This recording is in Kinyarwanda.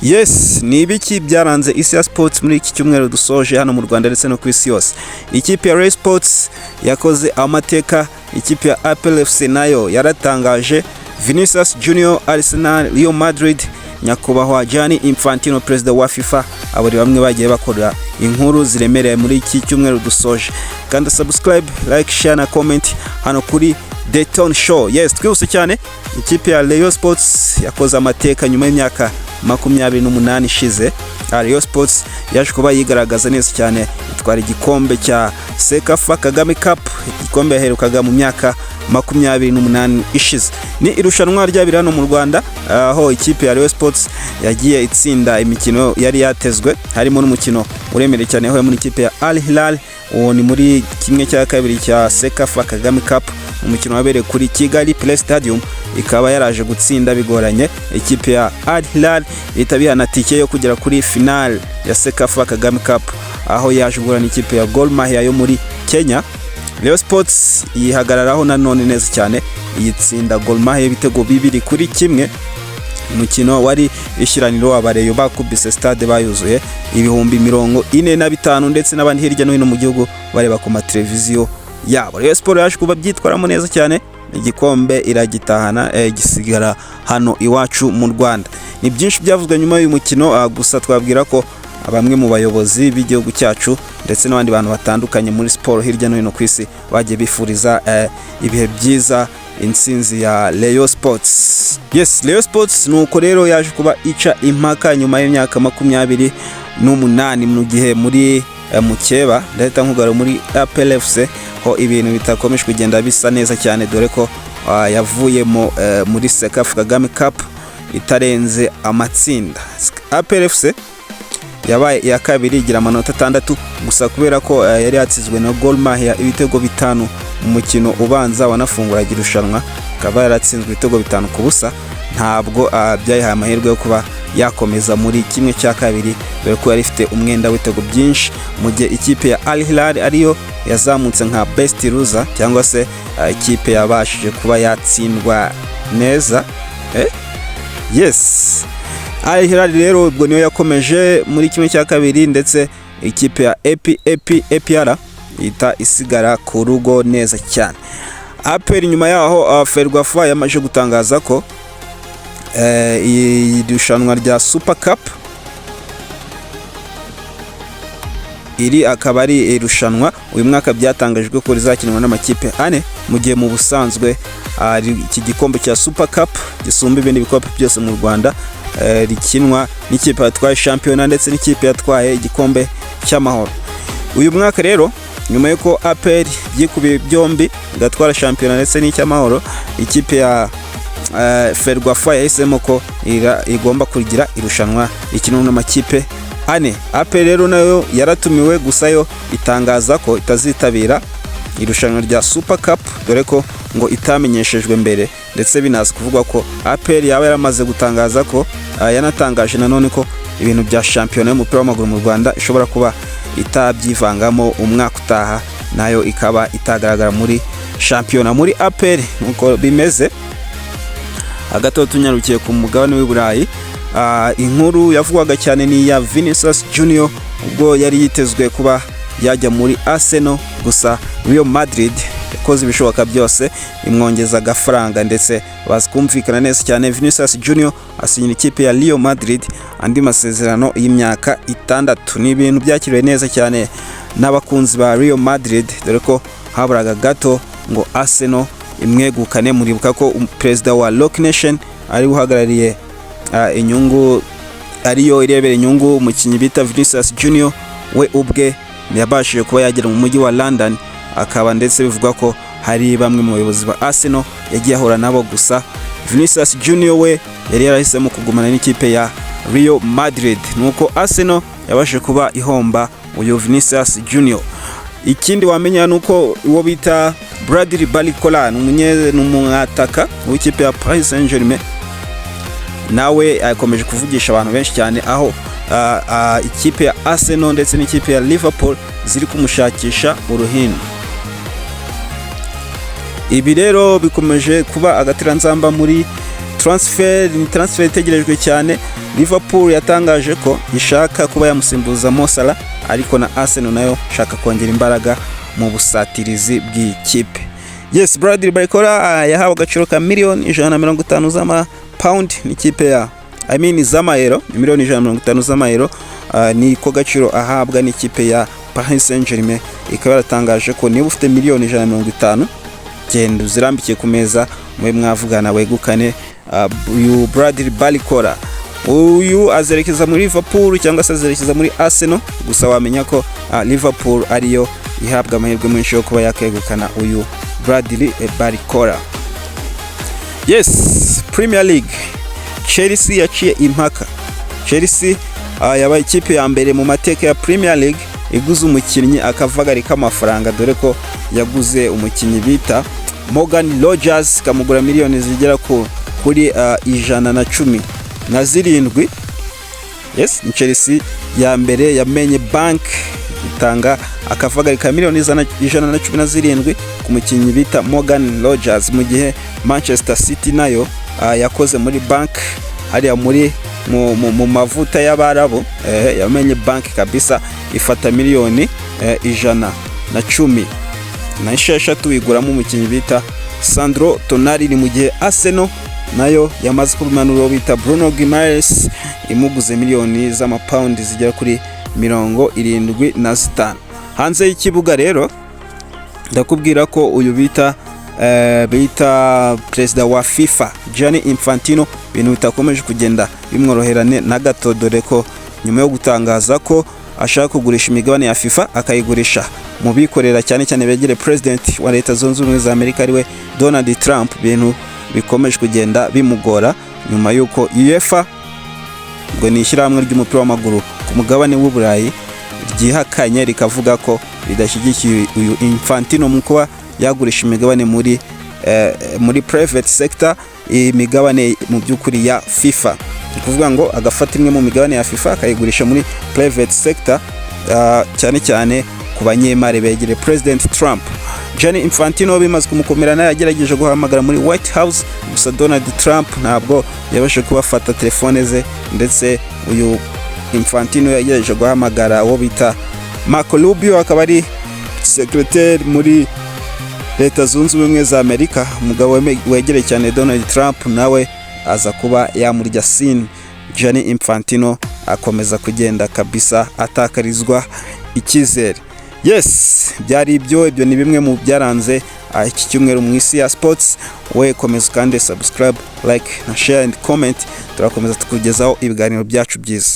Yes, ni ibiki byaranze isi ya sports muri iki cyumweru dusoje hano mu Rwanda ndetse no ku isi yose? Ikipe ya Rayon Sports yakoze amateka, ikipe ya APR FC nayo yaratangaje. Vinicius Junior, Arsenal, Real Madrid, nyakubahwa Gianni Infantino, perezida wa FIFA, abo ni bamwe bagiye bakora inkuru ziremereye muri iki cyumweru dusoje. Kanda subscribe, like, share na comment hano kuri The Tone Show. Yes, twihuse cyane, ikipe ya Rayon Sports yakoze amateka nyuma y'imyaka 28 ishize. Rayon Sports yaje kuba yigaragaza neza cyane, itwara igikombe cya CECAFA Kagame Cup, igikombe yaherukaga mu myaka 28 ishize. Ni irushanwa ryabera hano mu Rwanda, aho ikipe ya Rayon Sports yagiye itsinda imikino yari yatezwe, harimo n'umukino uremereye cyane aho muri ikipe ya Al Hilal. Uwo ni muri 1/2 cya CECAFA Kagame Cup, umukino wabereye kuri Kigali Play Stadium, ikaba yaraje gutsinda bigoranye ikipe ya Al Hilal, ihita bihana tike yo kugera kuri final ya CECAFA Kagame Cup, aho yaje guhura n'ikipe ya Gor Mahia yo muri Kenya. Rayon Sports yihagararaho nanone neza cyane, yitsinda Gor Mahia ibitego 2-1. Umukino wari ishyiraniro, abareyo bakubise stade bayuzuye, 45,000, ndetse n'abandi hirya no hino mu gihugu bareba ku mateleviziyo yabo. Rayon Sports yaje kuba byitwaramo neza cyane, igikombe iragitahana, gisigara hano iwacu mu Rwanda. Ni byinshi byavuzwe nyuma y'uyu mukino, gusa twabwira ko bamwe mu bayobozi b'igihugu cyacu ndetse n'abandi bantu batandukanye muri siporo hirya no hino ku isi bagiye bifuriza ibihe byiza intsinzi ya Rayon Sports. Yes, Rayon Sports nuko rero yaje kuba ica impaka nyuma y'imyaka 28, mu gihe muri mukeba ndahita nkugara muri APR FC ho ibintu bitakomeje kugenda bisa neza cyane, dore ko yavuyemo muri CECAFA Kagame Cup itarenze amatsinda. APR FC yabaye iya kabiri, igira amanota 6 gusa, kubera ko yari yatsinzwe na Gor Mahia ibitego 5 mu mukino ubanza wanafunguraga irushanwa, akaba yaratsinzwe ibitego 5-0. Ntabwo byayihaye amahirwe yo kuba yakomeza muri 1/2, dore ko yari ifite umwenda w'ibitego byinshi, mu gihe ikipe ya Al Hilal ariyo yazamutse nka best loser, cyangwa se ikipe yabashije kuba yatsindwa neza. Yes, Al Hilal rero ubwo niyo yakomeje muri 1/2, ndetse ikipe ya AP APR ihita isigara ku rugo neza cyane. APR nyuma yaho, Ferwafa yamaze gutangaza ko irushanwa rya Super Cup, iri akaba ari irushanwa uyu mwaka byatangajwe ko rizakinwa n'amakipe ane, mu gihe mu busanzwe iki gikombe cya Super Cup gisumba ibindi bikombe byose mu Rwanda rikinwa n'ikipe yatwaye shampiyona ndetse n'ikipe yatwaye igikombe cy'amahoro. Uyu mwaka rero, nyuma y'uko APR byikubiye byombi, igatwara shampiyona ndetse n'icy'amahoro, ikipe ya Ferwafa yahisemo ko igomba kugira irushanwa rikinwa n'amakipe ane. APR rero nayo yaratumiwe, gusa yo itangaza ko itazitabira irushanwa rya Super Cup, dore ko ngo itamenyeshejwe mbere, ndetse binaza kuvugwa ko APR yaba yaramaze gutangaza ko yanatangaje nanone ko ibintu bya shampiyona y'umupira w'amaguru mu Rwanda ishobora kuba itabyivangamo umwaka utaha, nayo ikaba itagaragara muri shampiyona. Muri APR nuko bimeze. Hagati aho tunyarukiye ku mugabane w'i Burayi, inkuru yavugwaga cyane ni iya Vinicius Junior, ubwo yari yitezwe kuba yajya muri Arsenal, gusa Real Madrid yakoze ibishoboka byose imwongeza agafaranga, ndetse bazi kumvikana neza cyane. Vinicius Junior asinyira ikipe ya Real Madrid andi masezerano y'imyaka 6. Ni ibintu byakiriwe neza cyane n'abakunzi ba Real Madrid, dore ko haburaga gato ngo Arsenal imwegukane. Muribuka ko perezida wa Roc Nation ari uhagarariye inyungu, ariyo irebera inyungu umukinnyi bita Vinicius Junior, we ubwe yabashije kuba yagera mu mujyi wa London, akaba ndetse bivugwa ko hari bamwe mu bayobozi ba Arsenal yagiye ahura nabo, gusa Vinicius Junior we yari yarahisemo kugumana n'ikipe ya Real Madrid. Nuko Arsenal yabashije kuba ihomba uyu Vinicius Junior. Ikindi wamenya nuko uwo bita Bradley Barcola, ni umwataka w'ikipe ya Paris Saint-Germain, nawe akomeje kuvugisha abantu benshi cyane, aho ikipe ya Arsenal ndetse n'ikipe ya Liverpool ziri kumushakisha uruhindu. Ibi rero bikomeje kuba agateranzamba muri transfer, ni transfer itegerejwe cyane. Liverpool yatangaje ko ishaka kuba yamusimbuza Mo Salah, ariko na Arsenal nayo ishaka kongera imbaraga mu busatirizi bw'ikipe. Yes, Bradley Barcola yahawe agaciro ka miliyoni 150 z'amapawundi n'ikipe ya, I mean, z'amayero, miliyoni 150 z'amayero niko gaciro ahabwa n'ikipe ya Paris Saint-Germain. Ikaba yaratangaje ko niba ufite miliyoni 150, genda uzirambike ku meza, mube mwavugana wegukane uyu Bradley Barcola. Uyu azerekeza muri Liverpool cyangwa se azerekeza muri Arsenal, gusa wamenya ko Liverpool ariyo ihabwa amahirwe menshi yo kuba yakegukana uyu Bradley Barcola. Yes, Premier League, Chelsea yaciye impaka. Chelsea yabaye ikipe ya mbere mu mateka ya Premier League iguze umukinnyi akavagari k'amafaranga, dore ko yaguze umukinnyi bita Morgan Rogers, kamugura miliyoni zigera kuri 117. Yes, ni Chelsea ya mbere yamenye bank, itanga akavagari ka miliyoni 117 ku mukinnyi bita Morgan Rogers, mu gihe Manchester City nayo yakoze muri bank hariya muri mu mavuta y'Abarabu, yamenye bank kabisa, ifata miliyoni 116 iguramo umukinnyi bita Sandro Tonali. Ni mu gihe Arsenal nayo yamaze kubimanura uwo bita Bruno Guimaraes, imuguze miliyoni z'amapawundi zigera kuri 75. Hanze y'ikibuga rero, ndakubwira ko uyu bita perezida wa FIFA Gianni Infantino, ibintu bitakomeje kugenda bimworoherane na gato, dore ko nyuma yo gutangaza ko ashaka kugurisha imigabane ya FIFA, akayigurisha mu bikorera, cyane cyane begere president wa Leta Zunze Ubumwe za Amerika ariwe Donald Trump, ibintu bikomeje kugenda bimugora nyuma y'uko UEFA, ngo ni ishyirahamwe ry'umupira w'amaguru ku mugabane w'Uburayi, ryihakanye rikavuga ko ridashyigikiye uyu Infantino mu kuba yagurisha imigabane muri private sector, imigabane mu by'ukuri ya FIFA. Ni ukuvuga ngo agafata imwe mu migabane ya FIFA akayigurisha muri private sector, cyane cyane ku banyemari begereye President Trump. Gianni Infantino bimaze kumukomerana, yagerageje guhamagara muri White House, gusa Donald Trump ntabwo yabashije kubafata telefone ze. Ndetse uyu Infantino yagerageje guhamagara uwo bita Marco Rubio, akaba ari secretary muri Leta Zunze Ubumwe za Amerika, umugabo wegereye cyane Donald Trump, nawe aza kuba yamurya seen. Gianni Infantino akomeza kugenda kabisa atakarizwa icyizere. Yes, byari ibyo. Ibyo ni bimwe mu byaranze iki cyumweru mu isi ya sports. We komeza kandi subscribe, like na share and comment. Turakomeza tukugezaho ibiganiro byacu byiza.